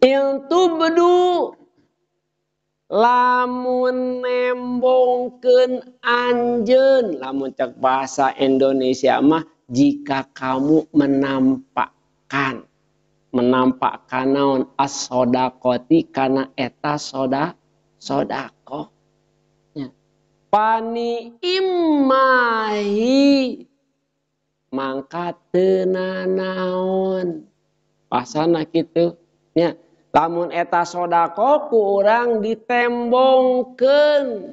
In tubdu lamun nembongkeun anjeun, lamun cek bahasa Indonesia mah jika kamu menampakkan, menampakkan naon as-sodaqoti kana eta sodakoh. Ya. Pani immahi mangka teu nanaon. Pasana kitu nya. Lamun eta sodakoh ku urang ditembongkeun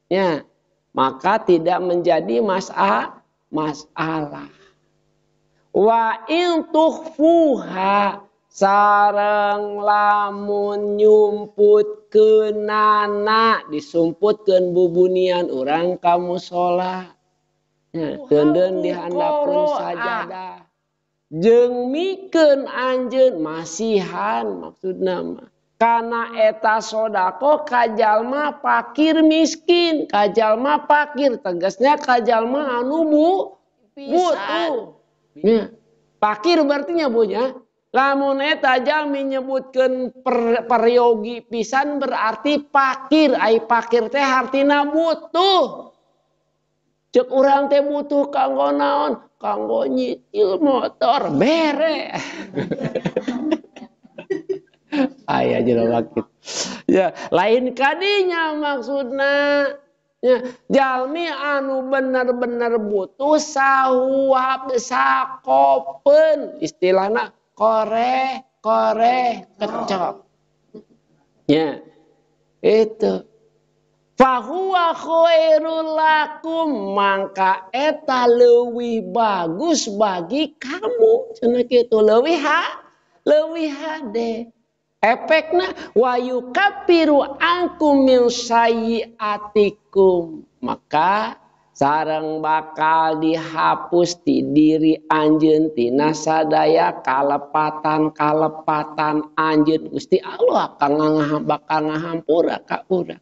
nya, maka tidak menjadi masalah. Wa in tukhfuha sareng lamun nyumputkeunana, disumputkeun bubunian urang ka musala nya, keundeun di handapeun sajadah jeung mikeun anjeun masihan maksudna mah kana eta sodakoh ka jalma fakir miskin, ka jalma fakir tegasnya ka jalma anu butuh. Ya. Fakir berarti nya Bu nya. Lamun eta jalmi nyebutkeun peryogi pisan berarti fakir, ai fakir teh hartina butuh. Cek urang teh butuh kanggo naon? Kanggo nyicil motor bere. Aya jelema kitu. Ya, lain kadinya maksudna. Ya, jalmi anu bener-bener butuh sahuap sakopeun, istilahna koreh koreh kecok. Ya, itu. Fahuwa khairul lakum, mangka eta leuwih bagus bagi kamu. Cenah kitu leuwih leuwih hade. Efekna wa yukaffiru ankum min sayyiatikum, maka sareng bakal dihapus ti diri anjeun tina sadaya kalepatan-kalepatan anjeun. Gusti Allah akan bakal ngahampura ka urang.